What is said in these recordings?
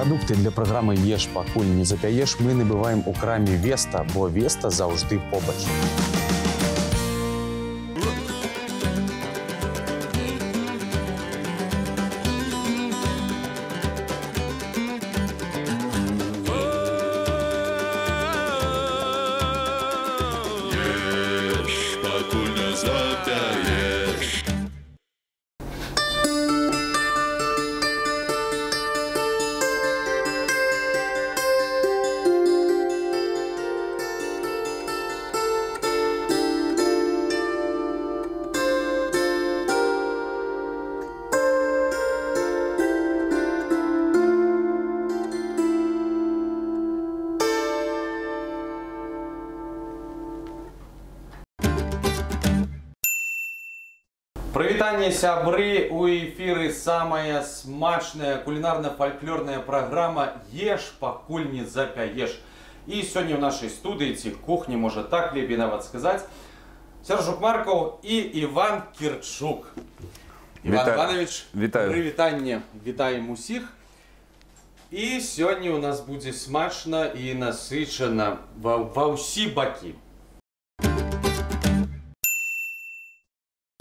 Прадукты для праграмы «Еш, пакуль не запяеш» мы набываем у краме «Веста», бо «Веста» заўжды побач. Еш, пакуль не запяеш. Прывітанне, сябры, у эфіры самая смачная кулінарна-фальклорная праграма «Еш, пакуль не запяеш». І сёння ў нашай студыі ці кухні, можа так лепей нават сказаць, Сержук Маркаў і Іван Кірчук. Іван Вітаю. Іванович, Вітаю. прывітанне, вітаем усіх. І сёння ў нас будзе смачна і насычана ва ўсі бакі.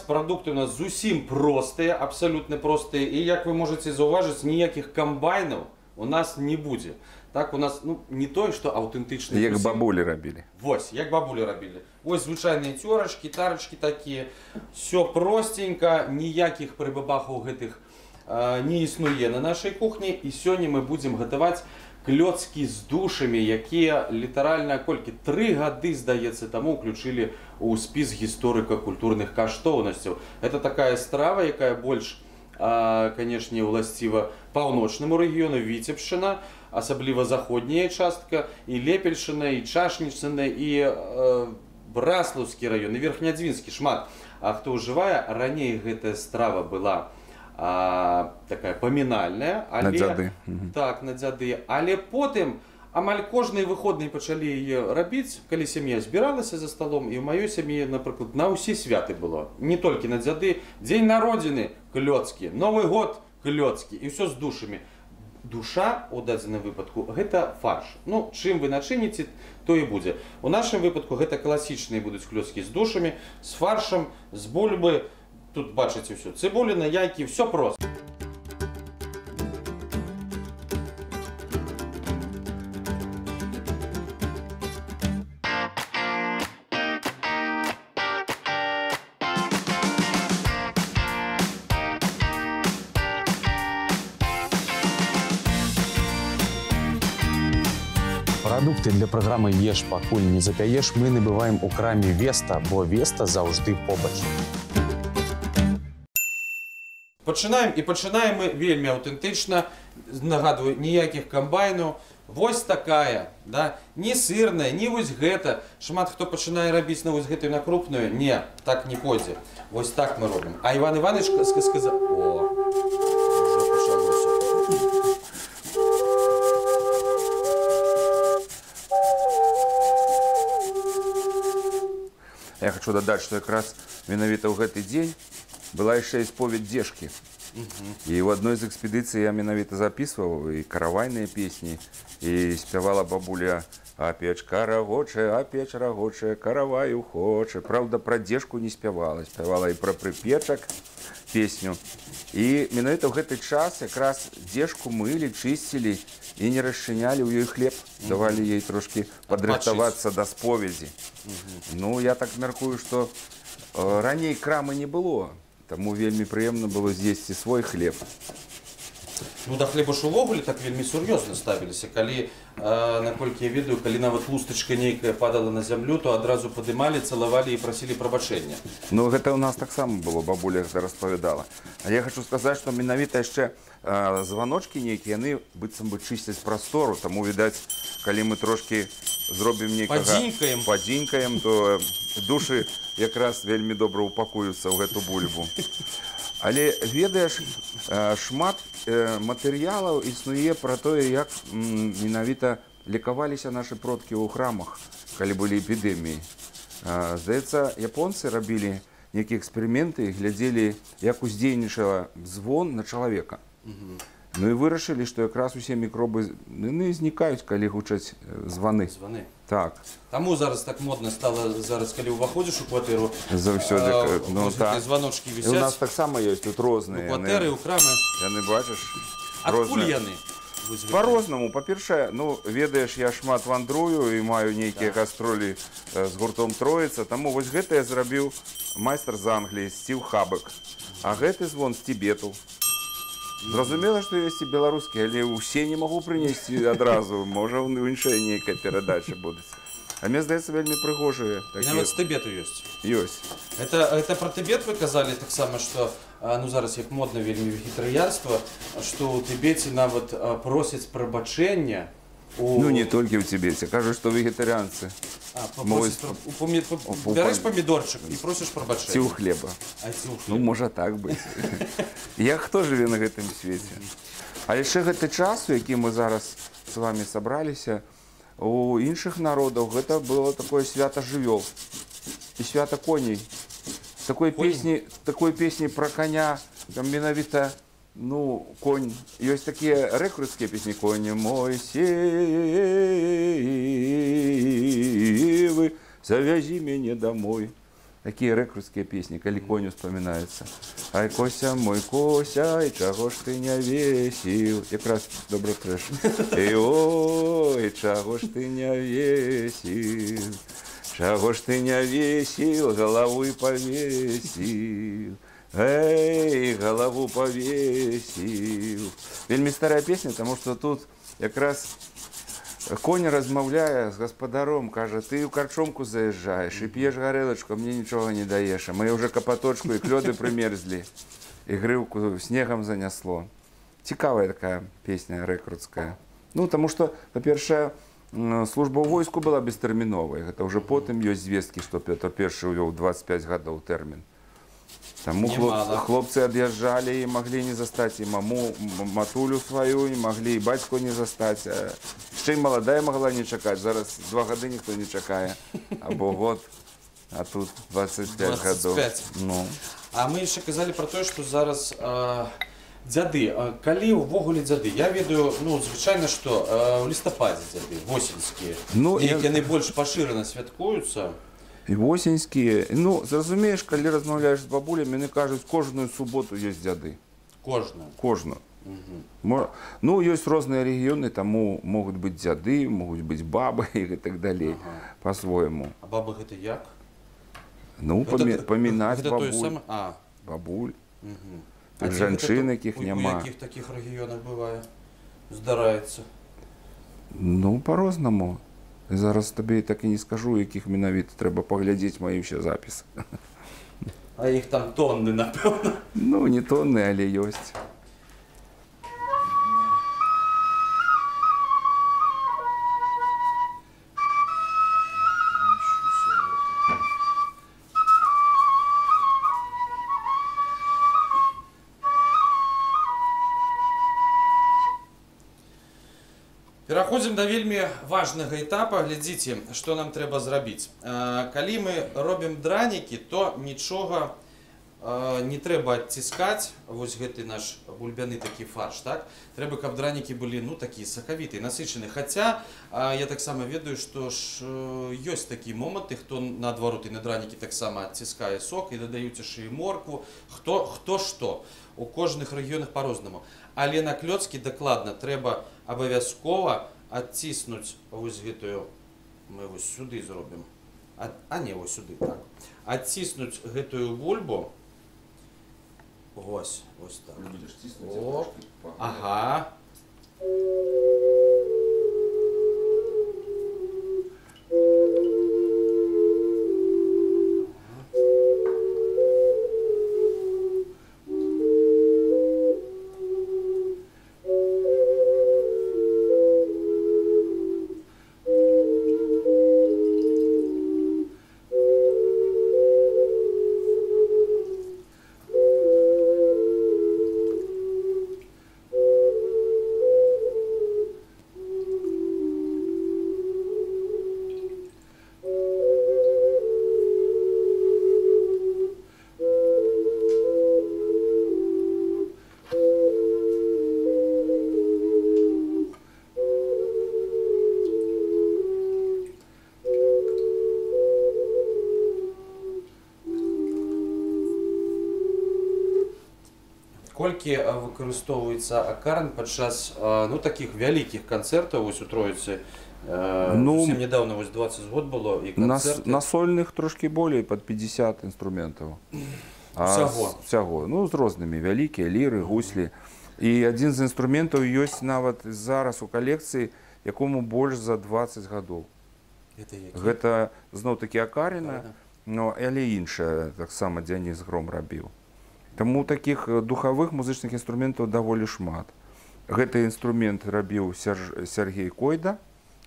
Прадукты у нас зусім простыя, абсалютна простыя. І, як вы можаце заўважыць, ніякіх камбайнаў у нас не будзе. Так, у нас, не тое, што аўтэнтычны Як зусім. бабулі рабілі. Вось, як бабулі рабілі. Вось звычайныя цёрачкі, тарачкі такія. Всё простенько, ніякіх прыбабахаў гэтых не існуе на нашай кухні. І сёння мы будзем гатаваць клёцкі з душамі, якія літаральна колькі 3 гады, здаецца, таму ўключылі ў спіс гісторыка-культурных каштоўнасцяў. Это такая страва, якая больш, канешне, уласціва паўночнаму рэгіёну, Віцебшчына, асабліва заходняя частка, і Лепельшчына, і Чашніччына, і Браслаўскі раён, і Верхнядзвінскі, шмат. А хто ўжывае, раней гэтая страва была такая памінальная, але На дзяды. Так, на дзяды. Але потым амаль кожныя выходныя пачалі яе рабіць, калі сям'я збіралася за сталом, і ў маёй сям'і, напрыклад, на ўсе святы было. Не толькі на дзяды. Дзень народзіны клёцкі, Новы год клёцкі, і ўсё з душамі. Душа, у дадзеным выпадку, гэта фарш. Чым вы начыніце, то і будзе. У нашым выпадку гэта класічныя будуць клёцкі з душамі, з фаршам, з бульбы. Тут бачыце ўсё. Цыбуліна, яйкі, всё просто. Прадукты для праграмы «Еш, пакуль не запяеш» мы набываем у краме «Веста», бо «Веста» заўжды побач. Пачынаем, і пачынаем мы вельмі аўтэнтычна. Нагадваю, ніякіх камбайнаў. Вось такая, да? Ні сырная, ні вось гэта. Шмат хто пачынае рабіць на вось гэтую, на крупную. Не, так не пойдзе. Вось так мы робім. А Іван Іванович сказаў... О, ўжо пачалося. Я хочу дадаць, што якраз менавіта ў гэты дзень была яшчэ і споведь дзежкі. І ў адной з экспедыцый я менавіта запісваў і каравайныя песні, і спявала бабуля: «А печка рагочая, а печ рагочая, караваю хоча». Праўда, пра дзежку не спявала, спявала і пра прыпечак песню. І менавіта ў гэты час якраз дзежку мылі, чысцілі і не расчынялі ў ёй хлеб, давалі ёй трошкі падрыхтавацца да споведзі. Я так мяркую, што раней крамы не было, таму вельмі прыемна было з'есці свой хлеб. Да хлеба ж увогуле так вельмі сур'ёзна ставіліся. Калі, наколькі я ведаю, калі нават лустачка нейкая падала на зямлю, то адразу падымалі, цалавалі і прасілі прабачэння. Гэта ў нас таксама было, бабуля гэта распавядала. А я хачу сказаць, што менавіта яшчэ званочкі нейкія, яны быццам бы чысцяць прастору, таму, відаць, калі мы трошкі зробім нейкага Падзінькаем. падзінькаем, то душы якраз вельмі добра ўпакуюцца ў гэту бульбу. Але ведаеш, шмат матэрыялаў існуе пра тое, як менавіта лекаваліся нашы продкі ў храмах, калі былі эпідэміі. Здаецца, японцы рабілі нейкія эксперыменты і глядзелі, як уздзейнічала звон на чалавека. Ну і вырашылі, што якраз усе мікробы яны знікаюць, калі гучаць званы. Званы. Так. Таму зараз так модна стала, зараз, калі ўваходзіш у кватэру, Заўсёды, ну, вось так. гэтыя званочкі І у нас вісяць. таксама ёсць тут розныя. У кватэры, у крамы. Яны, бачыш, Адкуль розныя. яны? Вось гэтыя? По-рознаму. Па-першае, ну, ведаеш, я шмат вандрую і маю нейкія гастролі з гуртом «Троіца», таму вось гэта я зрабіў майстар з Англіі, Сціў Хабек. А гэты звон з Тібету. Зразумела, што ёсць і беларускія, але ўсе не магу прынесці адразу. Можа, ў іншая нейкая перадача будуць. А мне здаецца, вельмі прыгожыя І такія. нават з Тыбету ёсць. Ёсць. Это про Тыбет вы казалі таксама, што, ну зараз як модна вельмі вегетарыянства, што ў Тыбеце нават просяць прабачэння у... Ну, не толькі ў Тыбеце. Кажуць, што вегетарыянцы. А, Могуць попросяць бярэш памідорчык і просіш прабачэння. Ці ў хлеба. А ці ў Ну, хлеба. можа так быць. Я хто жыве на гэтым свеце? А яшчэ гэты час, у які мы зараз з вами сабраліся, у іншых народаў гэта было такое свята жывёл і свята коней. Такой Коней? песні, такой песні пра коня, там менавіта, ну, конь. Ёсць такія рэкрутскія песні: «Конь мой сівы, завязі мяне домой». Такія рэкрутскія песні, калі конь успамінаецца. Ай, кося мой, кося, ай, чаго ж ты не весіў? Якраз добра трэш. Эй, ой, чаго ж ты не весіў? Чаго ж ты не весіў, галаву і павесіў? Эй, галаву павесіў. Вельмі старая песня, таму што тут якраз конь размаўляе з гаспадаром, кажа, ты ў карчомку заязджаеш і п'еш гарэлачку, а мне нічога не даеш, а мы ўжо капаточку і клёды прымерзлі, і грыўку снегам занясло. Цікавая такая песня рэкрутская. Ну, таму што, па-першае, служба ў войску была бестэрміновай. Гэта ўжо потым ёсць звесткі, што Пётр Першы ўвёў 25 гадоў тэрмін. Таму Немало. хлопцы ад'язджалі і маглі не застаць і маму, матулю сваю, і маглі і бацьку не застаць. Яшчэ і маладая магла не чакаць. Зараз 2 гады ніхто не чакае, або год, а тут 25 гадоў. 25. Ну. А мы яшчэ казалі пра тое, што зараз, дзяды, калі ўвогуле дзяды? Я ведаю, ну, звычайна, што, ў лістападзе дзяды, восеньскія. Ну, Неяк я яны больш пашырана святкуюцца. І восеньскія. Ну, зразумееш, калі размаўляеш з бабулямі, яны кажуць, кожную суботу ёсць дзяды. Кожную? Кожную. Ну, ёсць розныя рэгіёны, таму могуць быць дзяды, могуць быць бабы і так далей, па-свойму. А бабы гэта як? Ну, памінаць Гэта тое бабуль. самае? А. Бабуль. А Тых ці жанчын, гэта якіх у няма. якіх такіх рэгіёнах бывае? Здараецца. Ну, па-рознаму. Зараз табе так і не скажу, якіх менавіта, трэба паглядзець мае ўсе запісы. А іх там тонны, напэўна. Ну, не тонны, але ёсць. Пераходзім да вельмі важнага этапа. Глядзіце, што нам трэба зрабіць. Калі мы робім дранікі, то нічога, не трэба адціскаць. Вось гэты наш бульбяны такі фарш, так? Трэба, каб дранікі былі, ну, такія сакавітыя, насычаныя. Хаця, я таксама ведаю, што ж, ёсць такія моманты, хто наадварот і на дранікі таксама адціскае сок і дадаюць яшчэ і моркву, хто што. У кожных рэгіёнах па-рознаму. Але на клёцкі дакладна трэба абавязкова адціснуць вось гэтую, мы вось сюды зробім, а не, вось сюды, так. Адціснуць гэтую бульбу, вось, вось так. Будзеш ціснуць, О, я трошкі пагнаю. ага. Колькі выкарыстоўваецца акарн падчас, ну, такіх вялікіх канцэртаў, вось у Троіцы, Ну, зусім недавно, вось 20 год было, і канцэрты. На сольных трошкі болей, пад 50 інструментаў. Усяго? Усяго. Ну, з рознымі, вялікія, ліры, гуслі. І адзін з інструментаў ёсць нават зараз у калекцыі, якому больш за 20 гадоў. Гэта які? Гэта зноў-такі акарына, Акарына. но, але іншая, таксама Дзяніс Гром рабіў. Таму такіх духавых музычных інструментаў даволі шмат. Гэты інструмент рабіў Сергей Койда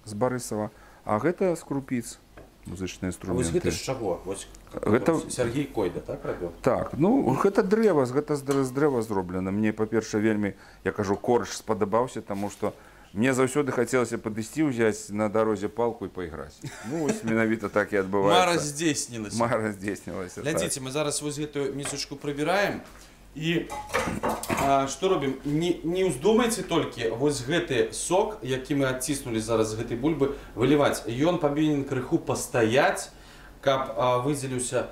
з Барысава, а гэта з крупіц музычныя А вось гэта інструменты. з чаго? Вось, Гэта вось Сергей Койда, так, рабіў? Так, ну, гэта дрэва, гэта з дрэва зроблена. Мне, па-першае, вельмі, я кажу, корч спадабаўся, таму што мне заўсёды хацелася падысці, ўзяць на дарозе палку і пайграць. Ну, вось менавіта так і адбываецца. Мара здзейснілася. Мара здзейснілася, так. Глядзіце, мы зараз вось гэтую місачку прыбіраем. І што робім? Не ўздумайце толькі вось гэты сок, які мы адціснулі зараз з гэтай бульбы, выліваць. Ён павінен крыху пастаяць, каб выдзеліўся,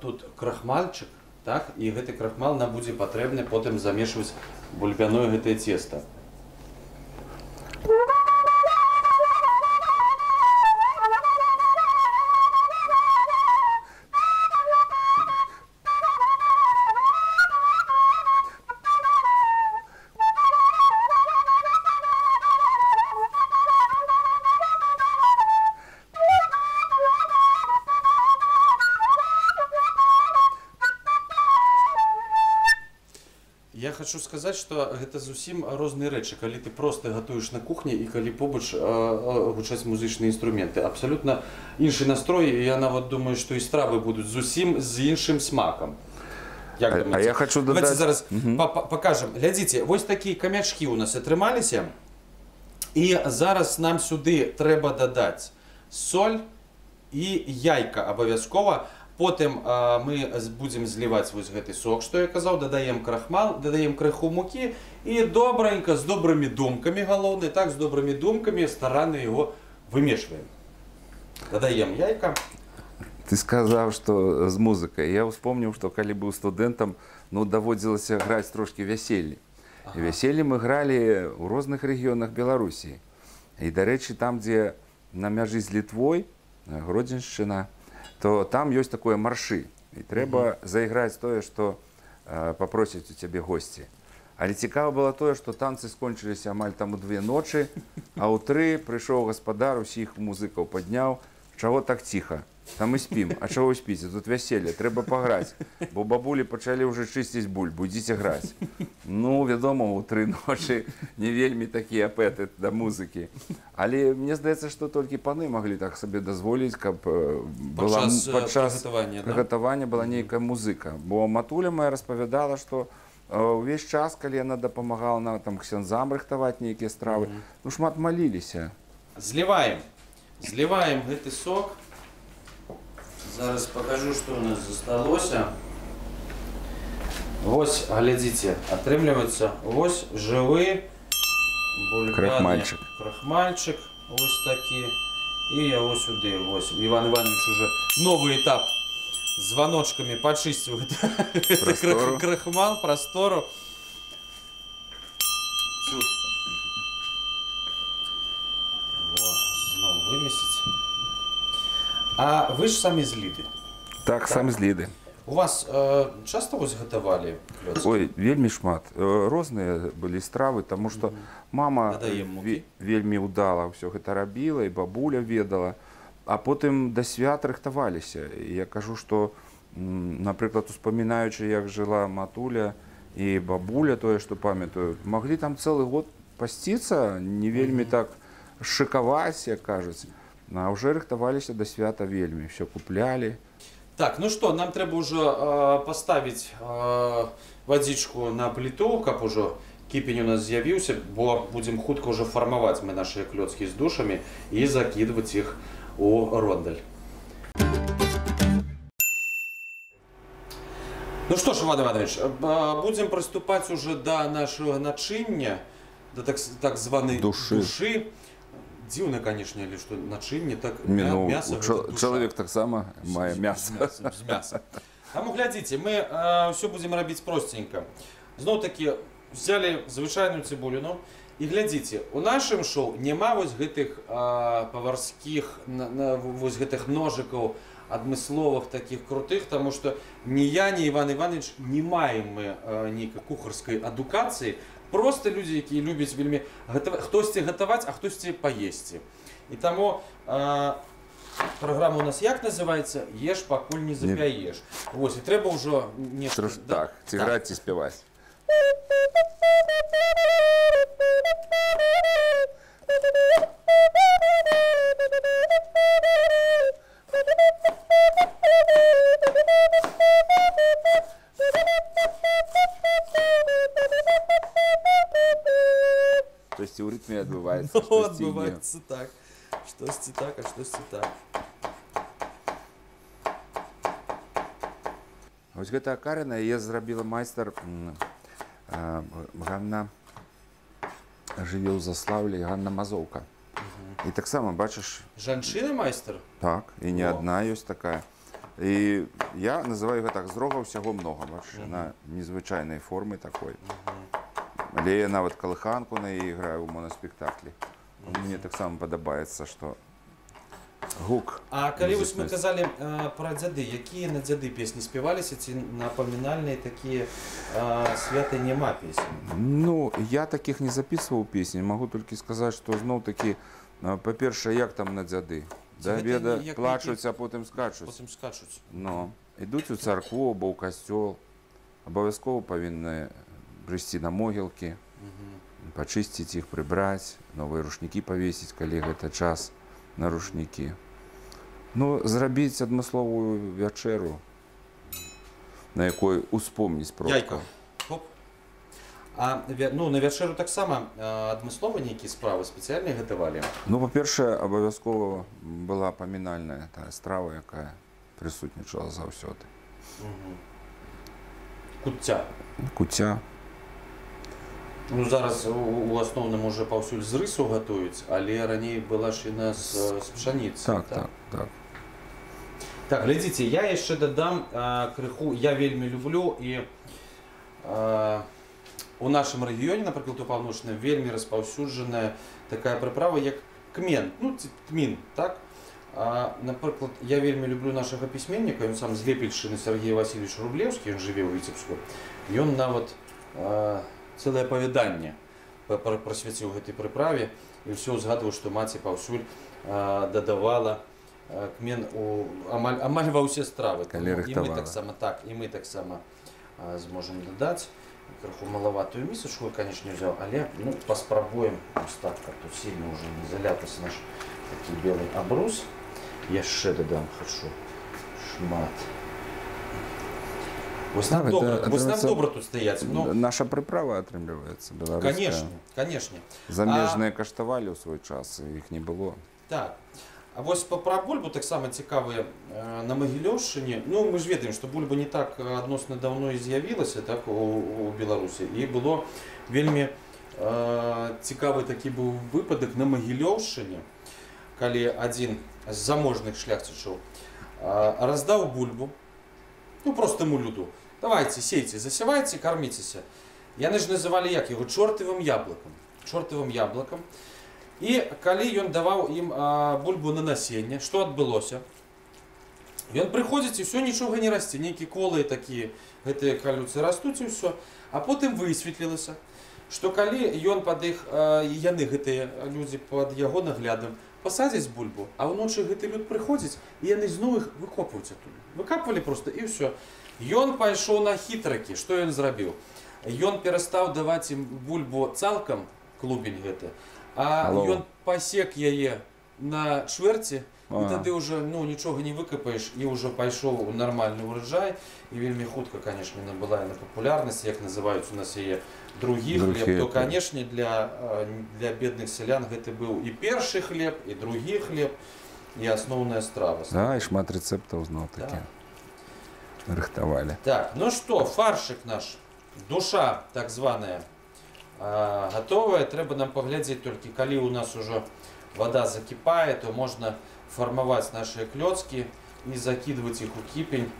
тут крахмальчык, так? І гэты крахмал нам будзе патрэбны потым замешваць бульбяное гэтае цеста. Я хочу сказаць, што гэта зусім розныя рэчы, калі ты проста гатуеш на кухні і калі побач гучаць музычныя інструменты. Абсалютна іншы настрой, і я нават думаю, што і стравы будуць зусім з іншым смакам. Як А думаеце? я хочу Давайте дадаць зараз пакажам. Глядзіце, вось такія камячкі ў нас атрымаліся. І зараз нам сюды трэба дадаць соль і яйка абавязкова. Потым мы будзем зліваць вось гэты сок, што я казаў, дадаем крахмал, дадаем крыху мукі і добранька, з добрымі думкамі, галоўнае, так, з добрымі думкамі старанна яго вымешваем. Дадаем яйка. Ты сказаў, што з музыкай. Я ўспомніў, што калі быў студэнтам, даводзілася граць трошкі вяселлі. І вяселлі мы гралі ў розных рэгіёнах Беларусі. І, дарэчы, там, дзе на мяжы з Літвой, Гродзеншчына, то там ёсць такое маршы. І трэба зайграць тое, што папросяць у цябе госці. Але цікава было тое, што танцы скончыліся амаль там у 2 ночы, а ў 3 прыйшоў гаспадар, усіх музыкаў падняў. Чаго так ціха? Там мы спім. А чаго вы спіце? Тут вяселле, трэба паграць. Бо бабулі пачалі ўжо чысціць бульбу, ідзіце граць. Ну, вядома, у 3 ночы не вельмі такі апетыт да музыкі. Але мне здаецца, што толькі паны маглі так сабе дазволіць, каб была Падчас, падчас прыгатавання, да? прыгатавання была нейкая музыка. Бо матуля моя распавядала, што увесь час, калі яна дапамагала нам там ксяндзам рыхтаваць нейкія стравы, шмат маліліся. Зліваем. Зліваем гэты сок. Зараз пакажу, што ў нас засталося. Вось, глядзіце, атрымліваецца вось жывы бульбяны Крахмальчык. крахмальчык, вось такі. І яго сюды, вось. Іван Іванович уже новы этап з званочкамі пачысціў гэты Прастору. крахмал, прастору. Цуд. Во, зноў вымесіць. А вы ж самі з Ліды. Так, сам з Ліды. У вас часто вось гатавалі клёцкі? Ой, вельмі шмат. Розныя былі стравы, таму што мама Дадаем мукі. вельмі ўдала ўсё гэта рабіла, і бабуля ведала. А потым да свят рыхтаваліся. І я кажу, што, напрыклад, успамінаючы, як жыла матуля і бабуля, тое, што памятаю, маглі там цэлы год пасціцца, не вельмі так шыкаваць, як кажуць. А ўжо рыхтаваліся да свята вельмі, всё куплялі. Так, ну што, нам трэба ўжо паставіць вадзічку на пліту, каб ужо кіпень у нас з'явіўся, бо будзем хутка ўжо фармаваць мы нашыя клёцкі з душамі і закідваць іх у рондаль. Ну што ж, Іван Іванович, будзем прыступаць уже да нашага начыння, да так званай Душы. душы. Дзіўна, канешне, але што начынне так Не, ну, мяса гэта душа. чалавек таксама мае мяса. З мяса. Таму глядзіце, мы ўсё будзем рабіць просценька. Зноў-такі взяли звычайную цыбуліну і глядзіце, у нашым шоу няма вось гэтых паварскіх, вось гэтых ножыкаў адмысловых такіх крутых, таму што ні я, ні Іван Іванович не маем мы нейкай кухарскай адукацыі. Просто людзі, якія любяць вельмі хтосьці гатаваць, а хтосьці паесці. І таму праграма у нас як называецца? Еш, пакуль не запяеш. Вось, і трэба ўжо нешта... Так, ці граць, ці спяваць. Штосьці ў рытме адбываецца, Ну, штосьці не. адбываецца так. Штосьці так, а штосьці так. Вось гэта акарына яе зрабіла майстар, Ганна жыве ў Заслаўлі, Ганна Мазоўка. І таксама, бачыш... Жанчына майстар? Так, і не О. адна ёсць такая. І я называю яго так, з рога ўсяго многа, бачыш, яна незвычайнай формы такой. Але я нават калыханку на яе іграю ў монаспектаклі. Мне таксама падабаецца, што гук. А калі вось мы музычнасць. казалі пра дзяды, якія на дзяды песні спяваліся, ці на памінальныя такія святы няма песень? Ну, я такіх не записываў песні, магу толькі сказаць, што зноў-такі, па-першае, як там на дзяды? Ці Да гэта обеда як плачуць, нейкі а потым скачуць. Потым скачуць. Ну, ідуць у царкву або ў касцёл, абавязкова павінны прыйсці на могілкі, пачысціць іх, прыбраць, новыя рушнікі павесіць, калі гэта час на рушнікі. Ну, зрабіць адмысловую вячэру, на якой успомніць продкаў. Яйка. Хоп. А, ну, на вячэру таксама адмыслова нейкія справы спецыяльныя гатавалі? Ну, па-першае, абавязкова была памінальная тая страва, якая прысутнічала заўсёды. Куцця. Куцця. Ну, зараз у асноўным уже паўсюль з рысу гатуюць, але раней была ж яна з пшаніцы. Так, так, так. Так, глядзіце, я яшчэ дадам крыху, я вельмі люблю і у нашым рэгіёне, напрыклад, у паўночным, вельмі распаўсюджаная такая прыправа, як кмен, ну, ці тмін, так? Напрыклад, я вельмі люблю нашага пісьменніка, ён сам з Лепельшчыны, Сергей Васильевич Рублеўскі, ён жыве ў Віцебску, ён нават цэлае апавяданне прасвяціў гэтай прыправе і ўсё ўзгадваў, што маці паўсюль дадавала кмен амаль ва ўсе стравы. Калі Таму і мы рыхтавала. таксама, так, і мы таксама зможам дадаць. Крыху малаватую місачку, канечне, взяў, але, ну, паспрабуем ось так, каб тут сильно ўжо не заляпаўся наш такі белы абрус. Яшчэ дадам хачу шмат. Вось нам Так, добра, это вось нам атрымаецца добра тут стаяць. Ну, наша прыправа атрымліваецца, беларуская. Канешне, канешне. Замежныя каштавалі ў свой час, іх не было. Так. А вось пра бульбу таксама цікавыя на Магілёўшчыне. Ну, мы ж ведаем, што бульба не так адносна даўно і з'явілася, так, у Беларусі. І было вельмі цікавы такі быў выпадак на Магілёўшчыне, калі адзін з заможных шляхцічаў раздаў бульбу, ну, простаму люду. Давайте, сейце, засявайце, карміцеся. Яны ж называлі як яго? Чортавым яблыкам. Чортавым яблыкам. І калі ён даваў ім бульбу на насенне, што адбылося? Ён прыходзіць, і ўсё, нічога не расце, нейкія колы такія, гэтыя калюцы растуць і ўсё. А потым высветлілася, што калі ён пад іх, яны, гэтыя людзі, пад яго наглядам пасадзяць бульбу, а ўночы гэты люд прыходзіць, і яны зноў іх выкопваюць адтуль. Выкапвалі проста, і ўсё. Ён пайшоў на хітрыкі. Што ён зрабіў? Ён перастаў даваць ім бульбу цалкам, клубень гэты, а Алло. ён пасек яе на чвэрці, і А. тады ўжо, ну, нічога не выкапаеш, і ўжо пайшоў у нармальны ўраджай, і вельмі хутка, канешне, набыла яна папулярнасць, як называюць у нас яе другі Другі хлеб, то, хлеб. канешне, для бедных сялян гэты быў і першы хлеб, і другі хлеб, і асноўная страва. Да, і шмат рэцэптаў зноў такі рыхтавалі. Так, ну што, фаршык наш, душа так званая, гатовая. Трэба нам паглядзець толькі, калі у нас ужо вода закіпае, то можна фармаваць нашыя клёцкі і закідваць іх у кіпень.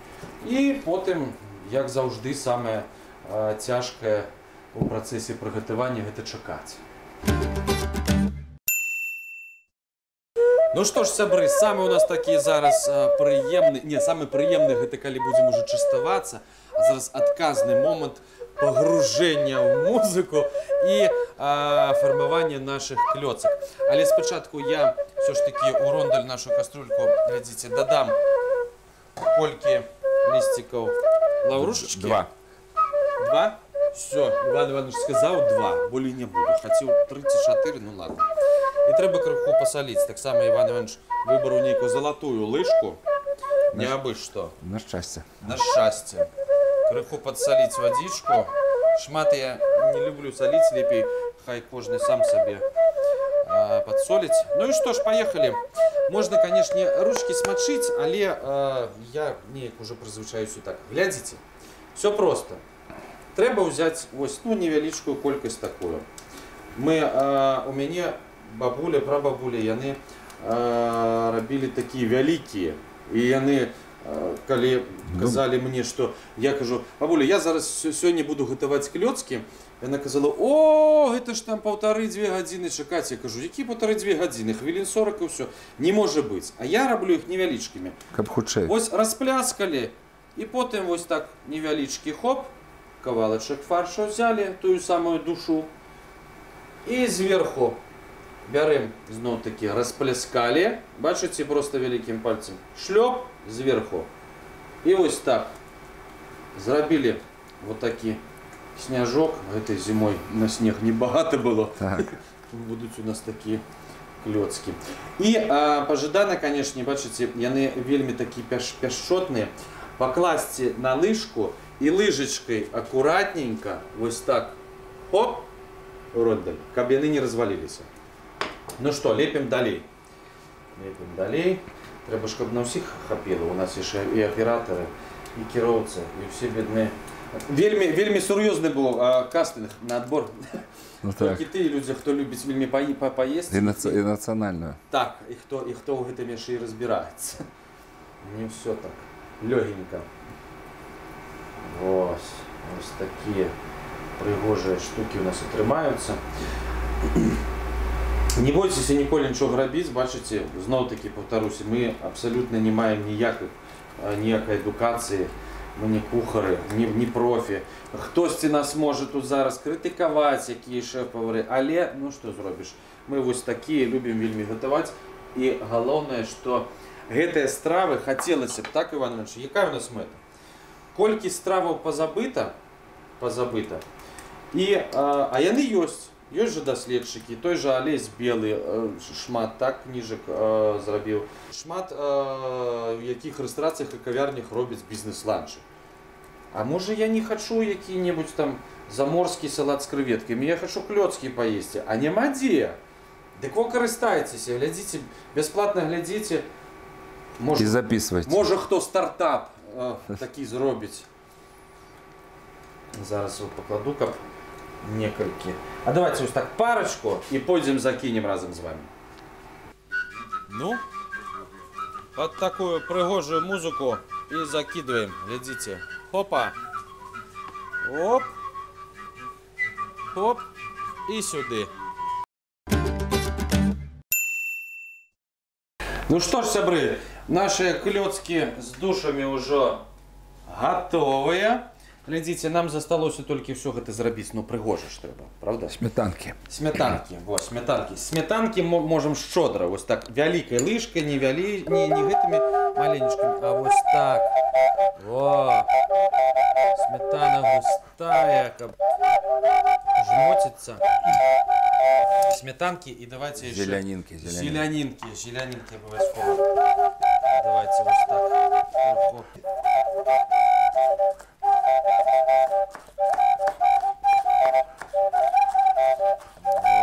І потым, як заўжды, самае цяжкае у працэсе прыгатавання гэта чакаць. Ну што ж, сябры, самы у нас такі зараз прыемны, не, самы прыемны гэта калі будзем ужо частавацца, а зараз адказны момант пагружэння ў музыку і фармавання нашых клёцак. Але спачатку я ўсё ж такі ў рондаль нашу каструльку, глядзіце, дадам колькі лісцікаў лаўрушачкі. Два. Два? Всё, Іван Іванович сказаў два, болей не буду. Хацеў 34, ну ладно. І трэба крыху пасаліць. Таксама Іван Іванович выбраў нейкую залатую лыжку. Не абы што. На шчасце. На шчасце. Крыху падсаліць вадзічку. Шмат я не люблю саліць, лепей хай кожны сам сабе падсоліць. Ну і што ж, паехалі. Можна, канешне, ручкі смачыць, але я неяк ужо прызвычаюся так. Глядзіце, всё просто. Трэба ўзяць вось, ну, невялічкую колькасць такую. У мяне бабуля, прабабуля, яны рабілі такія вялікія. І яны, калі казалі мне, што я кажу, бабуля, я зараз сёння буду гатаваць клёцкі. Яна казала, о, гэта ж там паўтары-дзве гадзіны чакаць. Я кажу, які паўтары-дзве гадзіны? Хвілін 40 і ўсё. Не можа быць. А я раблю іх невялічкімі. Каб хутчэй. Вось распляскалі, і потым вось так невялічкі хоп, кавалачак фаршу взяли, тую самую душу, і зверху бярэм, зноў-такі, распляскалі, бачыце, просто вялікім пальцем, шлёп зверху. І вось так зрабілі вот такі сняжок. Гэтай зімой на снег небагата было. Так. Будуць у нас такія клёцкі. І пажадана, канешне, бачыце, яны вельмі такі пяшчотныя, пакласці на лыжку і лыжачкай акуратненько, вось так, хоп, рондаль, каб яны не разваліліся. Ну што, лепім далей. Лепім далей. Трэба ж, каб на ўсіх хапіла. У нас яшчэ і аператары, і кіроўцы, і ўсе бедныя. Вельмі, вельмі сур'ёзны быў кастынг на адбор. Ну, так. Толькі тыя людзі, хто любіць вельмі паесці. І нацыянальную. Так, і хто ў гэтым яшчэ і разбіраецца. Не ўсё так лёгенька. Вось, вось такія прыгожыя штукі у нас атрымаюцца. Не бойцеся ніколі нічога рабіць, бачыце, зноў-такі паўтаруся, мы абсалютна не маем ніякай адукацыі, мы не кухары, не профі. Хтосьці нас можа тут зараз крытыкаваць, якія шэф-павары, але, ну што зробіш, мы вось такія, любім вельмі гатаваць. І галоўнае, што гэтыя стравы хацелася б, так, Іван Іванович, якая у нас мэта? Колькі страваў пазабыта, а яны ёсць. Ёсць жа даследчыкі, той жа Алесь Белы шмат так кніжак зрабіў. Шмат у якіх рэстарацыях і кавярнях робяць бізнес-ланчы. А можа я не хачу які-небудзь там заморскі салат з крэветкамі, я хачу клёцкі паесці, а няма дзе. Дык во карыстайцеся, глядзіце, бясплатна глядзіце. І записывайте. Можа хто стартап такі зробіць. Зараз вот пакладу, каб некалькі. А давайте вось так парочку і пойдзем закінем разам з вами. Ну, под такую прыгожую музыку і закидываем. Глядзіце. Хопа. Оп. Хоп. І сюды. Ну што ж, сябры, наши клёцкі з душамі ўжо гатовыя. Глядзіце, нам засталося толькі ўсё гэта зрабіць, ну прыгожа ж трэба, правда? Сметанкі. Сметанкі, во, сметанкі. Сметанкі можам шчодра, вось так, вялікай лыжкай, не гэтымі маленечкамі, а вось так. Во, сметана густая, каб жмотіцца. Сметанки и давайте еще... Зелянинки, зелянинки. Зелянинки, зелянинки обовязково. Давайте вот так.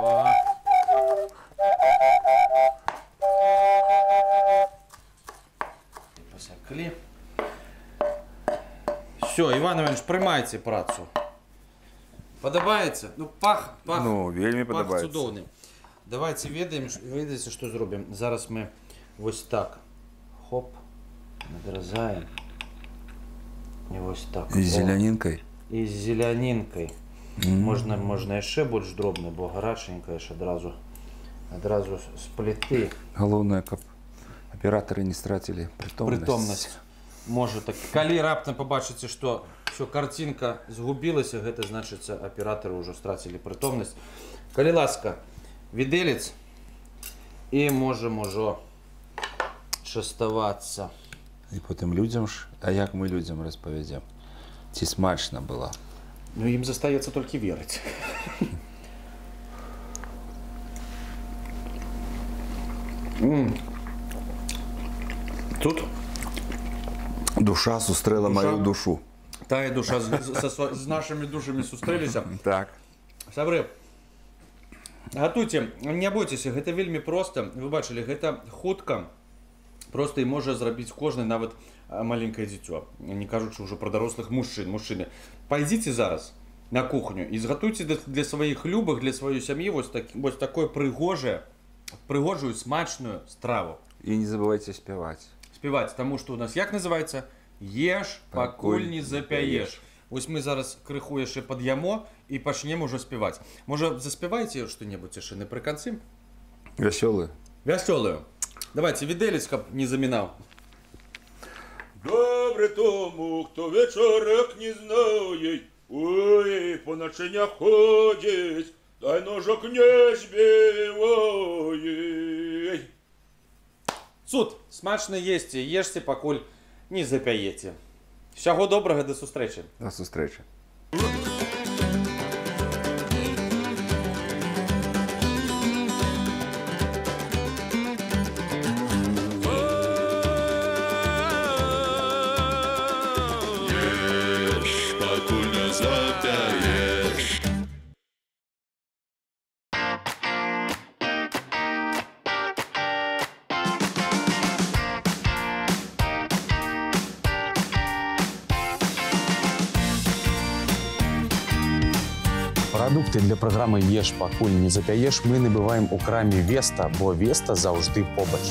Во. Посекли. Все, Иван Иванович, прымайце працу. Падабаецца? Ну, пах, ну, вельмі пах падабаецца. Цудоўны. Давайте ведаем, ведаеце, што зробім. Зараз мы вось так, хоп, надразаем. І вось так. І з зелянінкай? і з зелянінкай. Можна яшчэ больш дробна, бо гараченькая ж адразу з пліты. Галоўнае, каб аператары не страцілі прытомнасць. Прытомнасць. Можа так. Калі раптам пабачыце, што всё, карцінка згубілася, гэта значыцца, аператары ўжо страцілі прытомнасць. Калі ласка, відэлец, і можам ужо частавацца. І потым людзям ж, а як мы людзям распавядзем? Ці смачна было? Ну, ім застаецца толькі верыць. Тут душа сустрэла маю душу. Тая душа з нашымі душамі сустрэліся. Так. Сябры, гатуйце, не бойцеся, гэта вельмі проста. Вы бачылі, гэта хутка. Проста і можа зрабіць кожны, нават маленькае дзіцё. Не кажучы ўжо пра дарослых мужчын. Мужчыны, пайдзіце зараз на кухню і згатуйце для сваіх любых, для сваёй сям'і вось такое прыгожую, смачную страву. І не забывайце спяваць. Спяваць, таму што у нас як называецца? Еш, пакуль не запяеш. Вось мы зараз крыху яшчэ пад'ямо і пачнем ужо спяваць. Можа, заспяваеце што-небудзь яшчэ напрыканцы? Вясёлую. Вясёлую. Давайте, відэлец, каб не замінаў. Добре тому, хто вечорок не знає, ой, по начинях ходить, дай ножок не збиває. Цуд, смачна есці, ешце, пакуль не запяеце. Всяго добрага, да сустрэчы. Да сустрэчы. Еш, пакуль не запяеш. Прадукты для праграмы «Еш, пакуль не запяеш» мы набываем у краме «Веста», бо «Веста» заўжды побач.